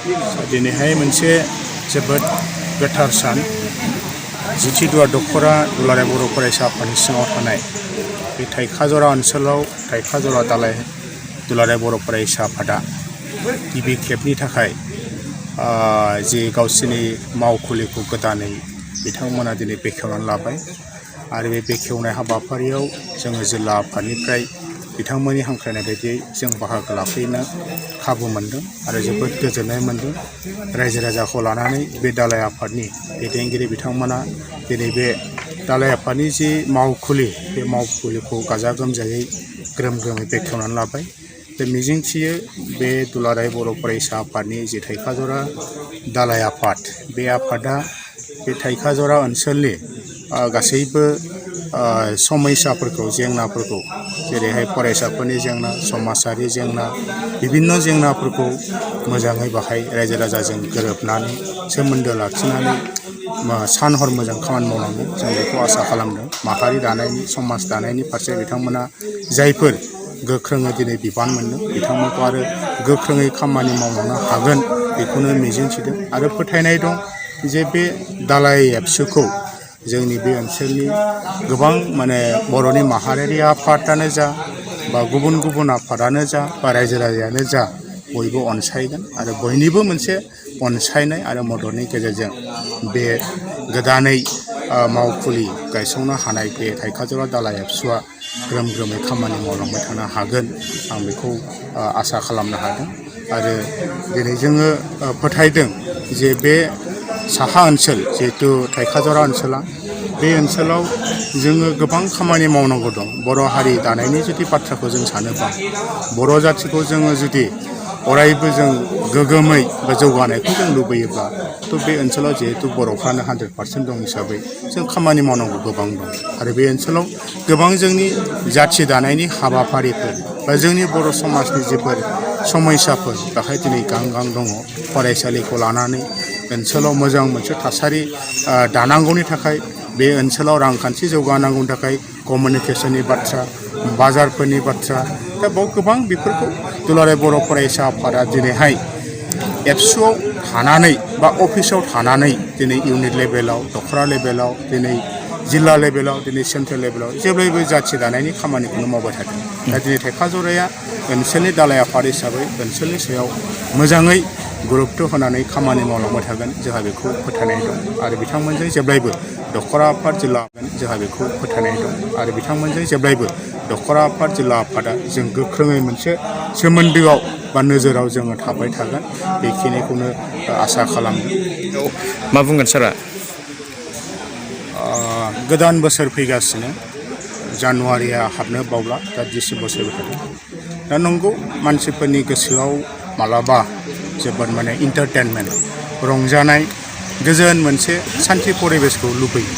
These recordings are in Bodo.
दिनैहाय मोनसे जोबोद गोथार सान जिथिदुवा दख'रा दुलाराय बर' फरायसा आफादनि सिङाव थानाय बे थाइखाजरा ओनसोलाव थाइखाजरा दालाय दुलाराय बर' फरायसा आफादा गिबि खेबनि थाखाय जे गावसोरनि मावखुलिखौ गोदानै बिथांमोना दिनै बेखेवनानै लाबाय आरो बे बेखेवनाय हाबाफारियाव जोङो जिल्ला आफादनिफ्राय बिथांमोननि हांख्रायनाय बायदियै जों बाहागो लाफैनो खाबु मोनदों आरो जोबोद गोजोननाय मोनदों। रायजो राजाखौ लानानै बे दालाय आफादनि दैदेनगिरि बिथांमोना दिनै बे दालाय आफादनि जि मावखुलि बे मावखुलिखौ गाजा गोमजायै ग्रोम ग्रोमै बेखेवनानै लाबाय। दा मिजिंथियो बे दुलाराय बर' फरायसा आफादनि जि थाइखाजरा दालाय आफाद बे आफादा बे थाइखाजरा ओनसोलनि गासैबो समस्याफोरखौ जेंनाफोरखौ जेरैहाय फरायसाफोरनि जेंना समाजारि जेंना बिभिन्न जेंनाफोरखौ मोजाङै बाहाय रायजो राजाजों गोरोबनानै सोमोन्दो लाखिनानै सान हर मोजां खामानि मावनांगौ जों बेखौ आसा खालामदों। माहारि दानायनि समाज दानायनि फारसे बिथांमोना जायफोर गोख्रोङै दिनै बिबान मोनदों बिथांमोनखौ आरो गोख्रोङै खामानि मावलांनो हागोन बेखौनो मिजिंथिदों आरो फोथायनाय दं जे बे दालाय एबसुखौ जोंनि बे ओनसोलनि गोबां बर'नि माहारियारि आफादानो जा बा गुबुन गुबुन आफादानो जा बा रायजो राजायानो जा बयबो अनसायगोन आरो बयनिबो मोनसे अनसायनाय आरो मददनि गेजेरजों बे गोदानै मावखुलि गायसंनो हानाय बे थाइखाजरा दालाय एबसुआ ग्रोम ग्रोमै खामानि मावलांबाय थानो हागोन आं बेखौ आसा खालामनो हादों आरो दिनै जोङो फोथायदों जे बे साहा ओनसोल जिहेतु थाइखाजरा ओनसोला बे ओनसोलाव जोङो गोबां खामानि मावनांगौ दं। बर' हारि दानायनि जुदि बाथ्राखौ जों सानोबा बर' जाथिखौ जोङो जुदि अरायबो जों गोगोमै बा जौगानायखौ जों लुबैयोब्ला थ' बे ओनसोलाव जिहेतु बर'फ्रानो 100% दं हिसाबै जों खामानि मावनांगौ गोबां दं आरो बे ओनसोलाव गोबां जोंनि जाथि दानायनि हाबाफारिफोर बा जोंनि बर' समाजनि जेफोर समस्याफोर बेहाय दिनै गां गां दङ। फरायसालिखौ लानानै ओनसोलाव मोजां मोनसे थासारि दानांगौनि थाखाय बे ओनसोलाव रांखान्थि जौगानांगौनि थाखाय कमिउनिकेसननि बाथ्रा बाजारफोरनि बाथ्रा दा बाव गोबां बेफोरखौ दुलाराय बर' फरायसा आफादा दिनैहाय एबसुआव थानानै बा अफिसाव थानानै दिनै इउनिट लेभेलाव दख'रा लेभेलाव दिनै जिल्ला लेभेलाव दिनै सेन्ट्रेल लेभेलाव जेब्लायबो जाथि दानायनि खामानिखौनो मावबाय थादों। दा दिनै थाइखाजराया ओनसोलनि दालाय आफाद हिसाबै ओनसोलनि सायाव मोजाङै गुरुत्व होनानै खामानि मावलांबाय थागोन जोंहा बेखौ फोथायनाय दं आरो बिथांमोनजों जेब्लायबो दख'रा आफाद जिल्ला जोंहा बेखौ फोथायनाय दं आरो बिथांमोनजों जेब्लायबो दख'रा आफाद जिल्ला आफादा जों गोख्रोङै मोनसे सोमोन्दोआव बा नोजोराव जोङो थाबाय थागोन बेखिनिखौनो आसा खालामदों। मा बुंगोन सारा? गोदान बोसोर फैगासिनो जानुवारिया हाबनो बावला दा डिसेम्बर सोलिबाय थादों। दा नंगौ मानसिफोरनि गोसोआव मालाबा जोबोद इन्टारटेनमेन्ट रंजानाय गोजोन मोनसे सान्थि परिबेसखौ लुबैयो।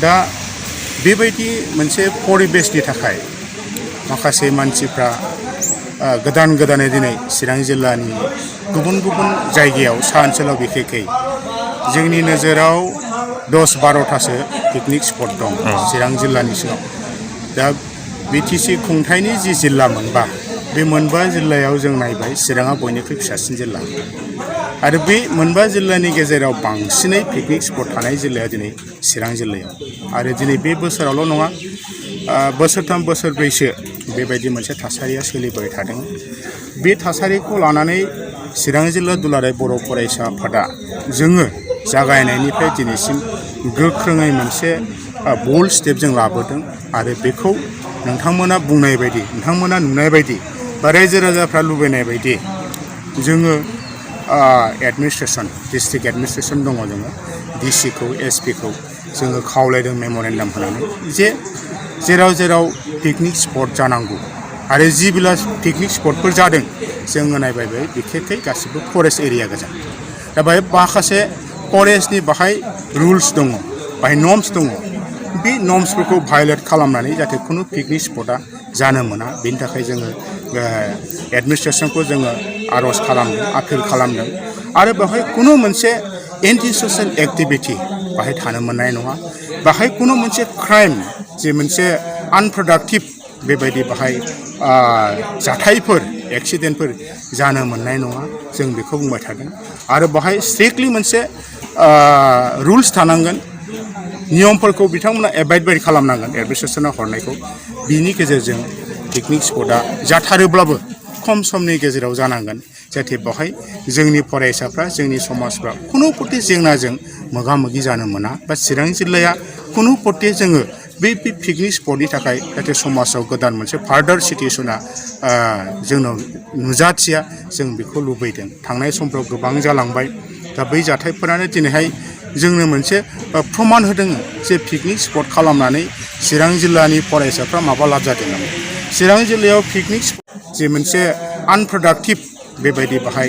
दा बेबायदि मोनसे परिबेसनि थाखाय माखासे मानसिफ्रा गोदानै दिनै चिरां जिल्लानि गुबुन गुबुन जायगायाव सा ओनसोलाव बिखेखै जोंनि नोजोराव 10-12थासो पिकनिक स्पट दं चिरां जिल्लानि सिङाव। दा बिटिसि खुंथायनि जि जिल्ला मोनबा बे मोनबा जिल्लायाव जों नायबाय चिराङा बयनिख्रुइ फिसासिन जिल्ला आरो बे मोनबा जिल्लानि गेजेराव बांसिनै पिकनिक स्पट थानाय जिल्लाया दिनै चिरां जिल्लायाव आरो दिनै बे बोसोरावल' नङा बोसोरथाम बोसोरब्रैसो बेबायदि मोनसे थासारिया सोलिबाय थादों। बे थासारिखौ लानानै चिरां जिल्ला दुलाराय बर' फरायसा आफादा जोङो जागायनायनिफ्राय दिनैसिम गोख्रोङै मोनसे बोल्ड स्टेप जों लाबोदों आरो बेखौ नोंथांमोना बुंनाय बायदि नोंथांमोना नुनाय बायदि बा रायजो राजाफ्रा लुबैनाय बायदि जोङो एडमिनिस्ट्रेसन डिस्ट्रिक्ट एडमिनिस्ट्रेसन दङ जोङो डिसिखौ एसपिखौ जोङो खावलायदों मेम'रेन्डाम होनानै जे जेराव पिकनिक स्पट जानांगौ आरो जि बिला पिकनिक स्पटफोर जादों जोङो नायबाय बिखेखै गासिबो फरेस्ट एरिया गोजा। दा बेहाय माखासे फरेस्टनि बाहाय रुल्स दङ बाहाय नर्म्स दङ। बे नर्म्सफोरखौ भायलेट खालामनानै जाहाथे खुनु पिकनिक स्पटआ जानो मोना बेनि थाखाय जोङो एडमिनिस्ट्रेसनखौ जोङो आर'ज खालामदों आपिल खालामदों आरो बेवहाय खुनु मोनसे एन्टि ससियेल एक्टिभिटि बाहाय थानो मोननाय नङा। बाहाय खुनु मोनसे क्राइम जे मोनसे आनप्रडाक्टिभ बेबायदि बाहाय जाथायफोर एक्सिडेन्टफोर जानो मोननाय नङा जों बेखौ बुंबाय थादों आरो बाहाय स्ट्रिक्टलि मोनसे रुल्स थानांगोन नियमफोरखौ बिथांमोना एबाइड खालामनांगोन एडमिनिस्ट्रेसना हरनायखौ बिनि गेजेरजों पिकनिक स्पटआ जाथारोब्लाबो खम समनि गेजेराव जानांगोन जाहाथे बेवहाय जोंनि फरायसाफ्रा जोंनि समाजफ्रा खुनु पति जेंनाजों मोगा मोगि जानो मोना बा चिरां जिल्लाया खुनु पति जोङो बे पिकनिक स्पटनि थाखाय जाहाथे समाजाव गोदान मोनसे फार्दार सिटुएसना जोंनाव नुजाथिया जों बेखौ लुबैदों थांनाय समफ्राव गोबां जालांबाय दा बै जाथायफोरानो दिनैहाय जोंनो मोनसे प्रमान होदों जे पिकनिक स्पट खालामनानै चिरां जिल्लानि फरायसाफ्रा माबा लाब जादों नामा चिरां जिल्लायाव पिकनिक जे मोनसे आनप्रडाक्टिभ बेबायदि बाहाय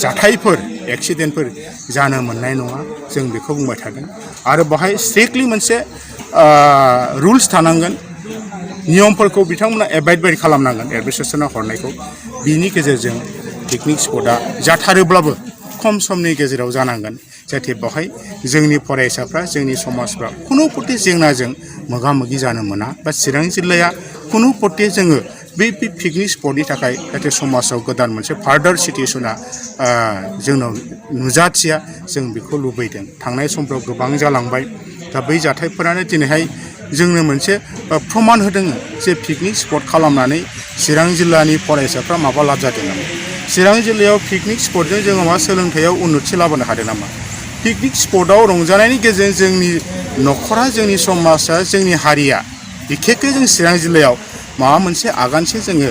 जाथायफोर एक्सिडेन्टफोर जानो मोननाय नङा जों बेखौ बुंबाय थादों आरो बाहाय स्ट्रिक्टलि मोनसे रुल्स थानांगोन नियमफोरखौ बिथांमोना एबाइड खालामनांगोन एडमिनिस्ट्रेसना हरनायखौ बिनि गेजेरजों पिकनिक स्पटआ जाथारोब्लाबो खम समनि गेजेराव जानांगोन जाहाथे बेवहाय जोंनि फरायसाफ्रा जोंनि समाजफ्रा खुनु पति जेंनाजों मोगा मोगि जानो मोना बा चिरां जिल्लाया खुनु पति जोङो बे पिकनिक स्पटनि थाखाय जाहाथे समाजाव गोदान मोनसे फार्दार सिटुएसना जोंनाव नुजाथिया जों बेखौ लुबैदों थांनाय समफ्राव गोबां जालांबाय दा बै जाथायफोरानो दिनैहाय जोंनो मोनसे प्रमान होदों जे पिकनिक स्पट खालामनानै चिरां जिल्लानि फरायसाफ्रा माबा लाब जादों नामा चिरां जिल्लायाव पिकनिक स्पटजों जोङो मा सोलोंथायाव उन्नति लाबोनो हादों नामा पिकनिक स्पटआव रंजानायनि गेजेरजों जोंनि न'खरा जोंनि समाजा जोंनि हारिया बिखेखै जों चिरां जिल्लायाव माबा मोनसे आगानसे जोङो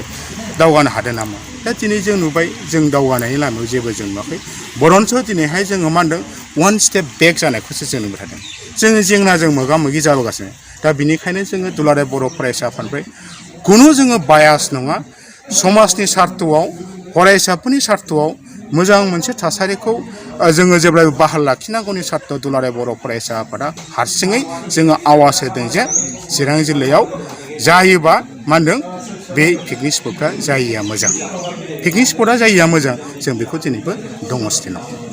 दावगानो हादों नामा दा दिनै जों नुबाय जों दावगानायनि लामायाव जेबो जों नुवाखै बरन्स दिनैहाय जोङो मा होनदों वान स्टेप बेक जानायखौसो जों नुबाय थादों जोङो जेंनाजों मोगा मोगि जाबोगासिनो दा बिनिखायनो जोङो दुलाराय बर' फरायसा आफादनिफ्राय खुनु जोङो बायास नङा समाजनि सार्थआव फरायसाफोरनि सार्थआव मोजां मोनसे थासारिखौ जोङो जेब्लाबो बाहाल लाखिनांगौनि सार्थआव दुलाराय बर' फरायसा आफादा हारसिङै जोङो आवाज होदों जे चिरां जिल्लायाव जायोबा मा होनदों बे पिकनिक स्पटआ जायैया मोजां पिकनिक स्पटआ जायैया मोजां जों बेखौ दिनैबो दङ स्टेनाव